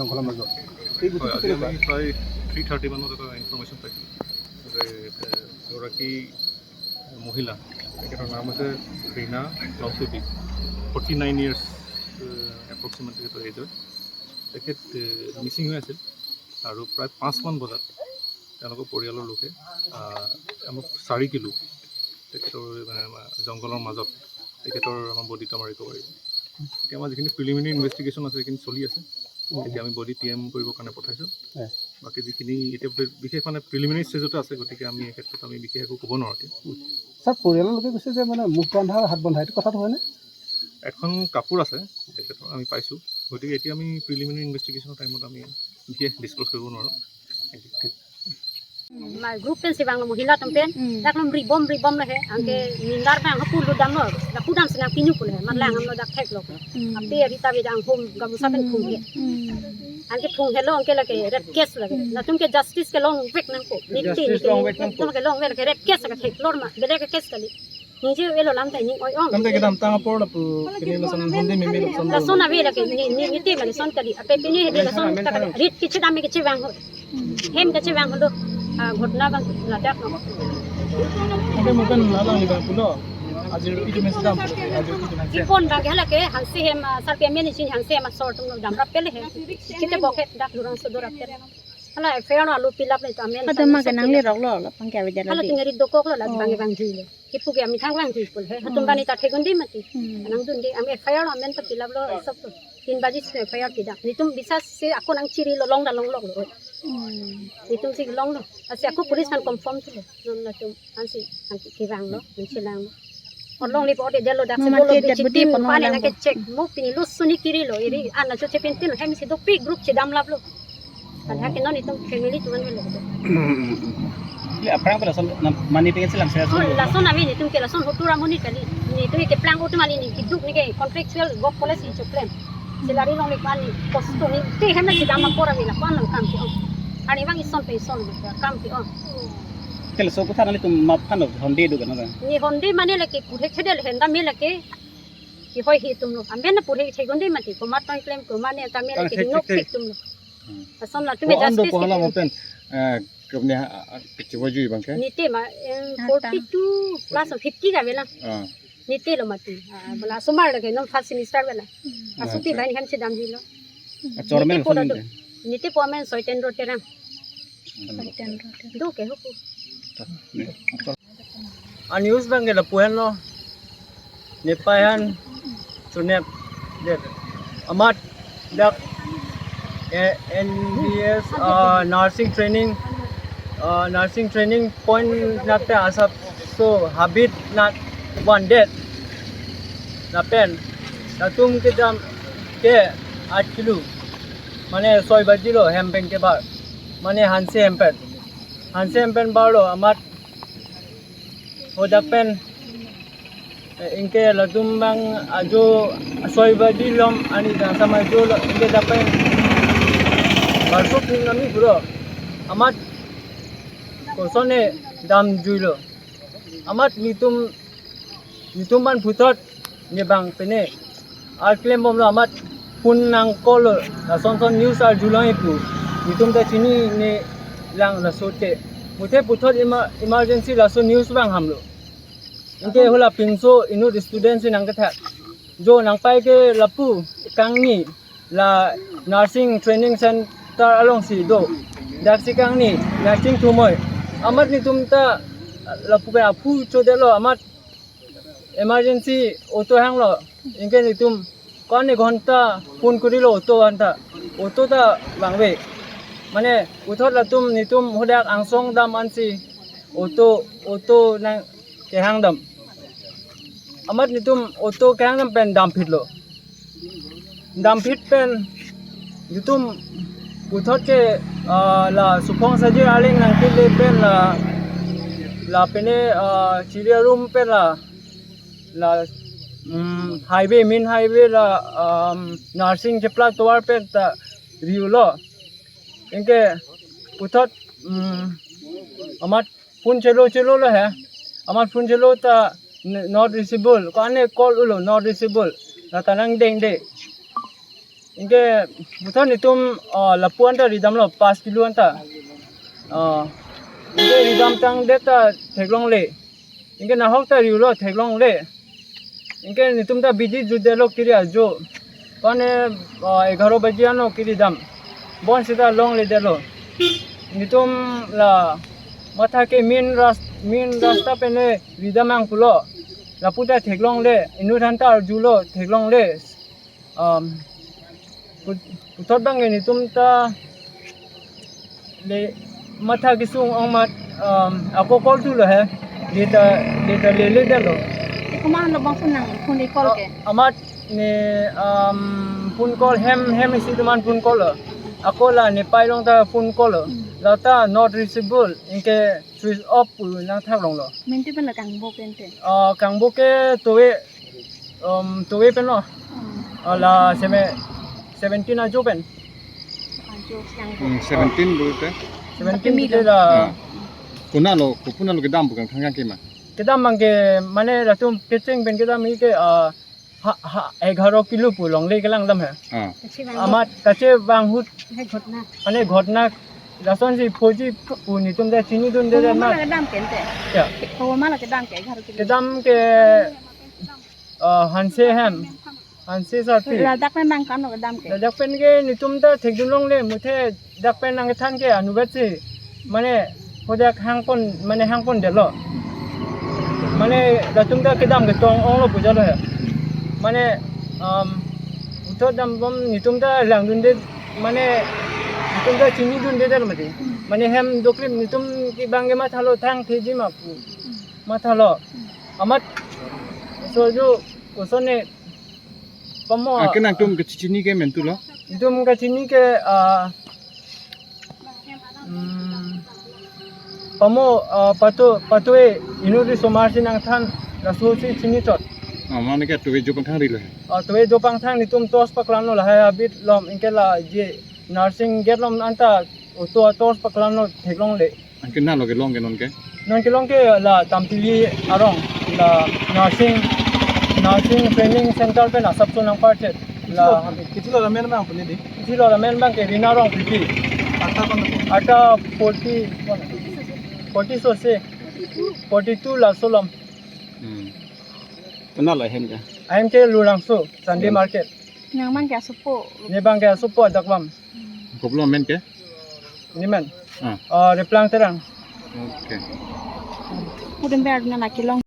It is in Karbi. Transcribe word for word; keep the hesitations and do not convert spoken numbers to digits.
জংঘলৰ মাজত। এই হয়, গোটেইটো আজি কেনেকুৱা? আমি প্ৰায় থ্ৰী থাৰ্টি মানত এটা ইনফৰমেশ্যন পাইছোঁ যে এ, এগৰাকী মহিলা, তেখেতৰ নাম হৈছে ৰীণা লাউচুবি, ফৰ্টি নাইন ইয়াৰ্ছ এপ্ৰক্সিমেট তেখেতৰ এজ হয়। তেখেত মিচিং হৈ আছিল আৰু প্ৰায় পাঁচমান বজাত তেওঁলোকৰ পৰিয়ালৰ লোকে আহ, আমাৰ চাৰি কিলো তেখেতৰ মানে আমাৰ জংঘলৰ মাজত তেখেতৰ আমাৰ বডিটো আমাৰ ৰিকভাৰী। এতিয়া আমাৰ যিখিনি প্ৰিলিমিনাৰী ইনভেষ্টিগেশ্যন আছে সেইখিনি চলি আছে। এতিয়া আমি বডি টি এম কৰিবৰ কাৰণে পঠাইছোঁ। হয়। বাকী যিখিনি এতিয়া বি- বিশেষ মানে প্ৰিলিমিনাৰী ষ্টেজতে আছে, গতিকে আমি এই ক্ষেত্ৰত আমি বিশেষ একো ক'ব নোৱাৰোঁ এতিয়া। ছাৰ, পৰিয়ালৰ লোকে কৈছে যে মানে মুখ বন্ধা হাত বন্ধা, এইটো কথাটো হয়নে? এখন কাপোৰ আছে তেখেতৰ, আমি পাইছোঁ। গতিকে এতিয়া আমি প্ৰিলিমিনাৰী ইনভেষ্টিগেশ্যনৰ টাইমত আমি বিশেষ ডিছক্ল'জ কৰিব নোৱাৰোঁ। Thank you. Ma group pen si vanglo, mohila atum pen. Hmm. Dak lom ribom ribom lo he. Angke Hmm. nindar pen angke pulu damlo. Dak pudam sinang pinyu pulu he. Matlang Hmm. amlo dak thek lo. Hmm. Ape ari ta beda anghom gamusa pen Hmm. khum he. Hmm. Angke phung helo angke lake rape case lake. Hmm. Latum ke justice ke longvek nangpo. Niti Justice niti longvek nangpo. Latum ke longvek lake rape case lake theklor ma. Beda ke case kali. Ningje elo lam ta ining oi ong. Lam ta kedam tang apor lapu kini lason hundi mimi lason. Lason ave lake ni ni niti ma lason kali. Ape pini hedi lason ta kali. Rit kichi dam kichi vang ho. Hem ta chevang holo, ah, ghotna bang ladak lo. Oke, mungkin lalang ni bang pulo. Ajir itu mesti dam, ajir itu mesti. Ipon bang hala ke hansi hem, ah, sar ke meni chin hansi hem asor tum dam rap pele he. Kita boket dak lurang sodor rap pele. Hala F I R lo alu pilap le tamen. Ada ma kenang le rok lo, lapang kya beda. Hala tingari dokok lo la bang bang jui le. Kipu ke ami thang vang tui pul he. Hatum Hmm. bani ta thegun di mati. Hmm. Nang dun di ami F I R lo amen ta pilap lo sab to. Tin baji si F I R pidap. Nitum bisa si ako nang chiri lo long da long lok lo. Hmm. Nitum si long lo. Asi ako police kan confirm tu lo. Non latum ansi angki kirang lo, nang chilang lo. Orlong li po de jalo dak Mama sebo lo te di dead body chitim pano pale lang nang ke ko. Check. Mo pini lo suni kiri lo. Iri ana cho chepin tin hem si dopi group si dam lap lo. Kan hake non itum family tuan melo. Ini apa yang pernah son mani pengen selam saya Oh, lason avi nitum ke lason hotu ramuni kali. Nitum ke plang utum ali ni kiduk ni ke contractual work policy cho plan. Salary long ni kwan ni post ni te hem na sidam apor avi la kwan lang kam ki on. Ani bang ison pe ison kam ki on. Kela so kuthan ali tum map kan lo honde do kan. Ni honde mane lake purhe khedel henda me lake. Ki hoi hi tum lo. Amben na purhe thegun de mati. Komat tong klem komat ne ta me lake Thek, no thek, thek. Thek tum lo. Hmm. Ason la Ko tume ando justice ko hala kitu. Mopen, eh, kebne ha, ha, kecil baju bang ke? Nite ma, em, Ata. Forty two plus fifty ka bela. Ah. Nite lo mati. Ah, bela sumar lagi non first semester bela. Hmm. Asuti Ah, bain kan sedam hilo. Ah, chormen Nite pura son do. Nite. Nite po amen Soiten Roterang. Hmm. Soiten Roterang. Do ke huku. Ah, news bang ke lapu henlo. Nepaihan sunep det. Amat dak eh, N B S, ah, nursing training, ah, nursing training point nat asap so habit nat one det. Lapen latum kedam ke aat kilo. Mane soi baji lo hem pen kebar. Mane hansi hem pen. Hansi hem pen bar lo amat Hodak pen, eh, ingke latum bang ajo soi baji lom ani dangsam ajo lo ingke dak pen barsuk ning kami pura amat kosonne dam jui lo. Amat nitum, nitum ban puthot ne bang pene. Ar klem bomlo amat phone nang call lo, lason son news arjulong ipu. Nitum ta chinine lang laso te. Muthe puthot emer-, emergency laso news bang hamlo. Ingke hula pinso inut student si nang kethak. Jo nang pai ke lapu kangni la nursing training center alongsi do. Dak si kangni, dak si thumoi. Amat nitum ta lapu ke aphu chodelo amat emergency auto hanglo, ingke nitum ko-an ni ghonta phone kurilo auto anta, auto ta vangve. Mane puthot latum nitum hodak angsong dam ansi auto, auto nang kehang dam. Amat nitum auto kehang dam pen dam phitlo. Dam phit pen nitum puthot ke, ah, la Suphong Sajir Aling nang kile pen la, la pene, ah, Chiri arum pen la, la, mm, highway, main highway la, um, nursing chepla tovar pen ta riulo. Ingke puthot, mm, amat phone chelo chelo lo he. Amat phone chelo ta n-, not reachable. Ko-an ne call ulo not reachable. La ta nang dengde. Anke puthot netum, ah, lapu anta ridamlo, pas kilo anta. Ah, anke ridam tangdet ta theklongle. Anke nahok ta riulo, theklongle. Anke netum ta bidi jutdetlo kiri ajo. Pane, ah, egaro baji ano kiri dam. Bon seta longledetlo. Netum la matha ke main ras-, main rasta pen ridam nang pulo. Lapu ta theklongle. Inut aphan ta arjulo, theklongle. Um, put-, puthot abang netum ta le matha kesung ong amat, um, ako call thulo he. Leta, leta leledetlo. Komat lo bang phone nang, phone call ke? Amat ne, um, phone call hem, hem isi atum aphan phone call lo. Ako la ne pai along ta phone call lo. Hmm. La ta not reachable, anke switch off pu nangthak longlo. Menti pen la kangbo pen te? Ah, kangbo ke towe, um, towe pen lo. Hmm. Ah, la seme-, seventeen ajo pen. Ajo siang. Hmm, seventeen pu te? Seventeen pen lo. Ah. Konatlo, ko konatlo kedam pu kangthang kangke ma? Kedam abang ke mane latum kecheng pen kedam ke, ah, ha, ha, egaro kilo pu longle kelang dam he. Ah. Amat kachevang ahut. He ghotna. Mane ghotna lasonsi phoji pu netum ta chinidunde. Komat ma ma la kedam ke te? Ya. Komat ma la kedam ke egaro kilo? Kedam ke, ah, Hanse hem. Hanse sarpi. Ladak pen abang kono kedam ke? Ladak pen ke netum ta thekdunlongle, muthe dak pen nangkethan ke anubat si. Mane, hodak hangpon, mane hangpondetlo. Mane, latum ta kedam ketong onglo pu jalo he. Mane, um, puthot dambom netum ta langdunde, mane, netum ta chinidundedetlo mati. Mane hem doklip netum ke abang ke mathalo thangtheji ma pu. Mathalo. Amat, so jo, kosonne, pamo. Ah, ke nangtum kachechini ke mentu lo? Netum kachini ke, ah, hmm, pamo, ah, pato, pato e, inut risomar si nangthan, laso si chini chot. Ah, mane ke towe jo pangthang rilo he? Ah, towe jo pangthang netum torch paklamlo lahai abit lom, anke la je nursing gate lom anta auto torch paklamlo theklongle. Anke nalo kelong ke non ke? Non kelong ke la Tamtili arong, la nursing, nursing training center pen asapso nangparchet. La kithilo la men abang puni di? Kithilo la men abang ke Rina Rongpipi. Ata kon? Ata forty, forty sose. Forty-two laso lom. Hmm. Konatlo ahem ke? Ahem ke Lurangso, Sunday Lurangso. Market. Nang abang ke asopo? Ne abang ke asopo adak bam. Kopilo amen ke? Ne amen? Ah. Ah, Replang Terang. Okay. Pudem ber na laki long.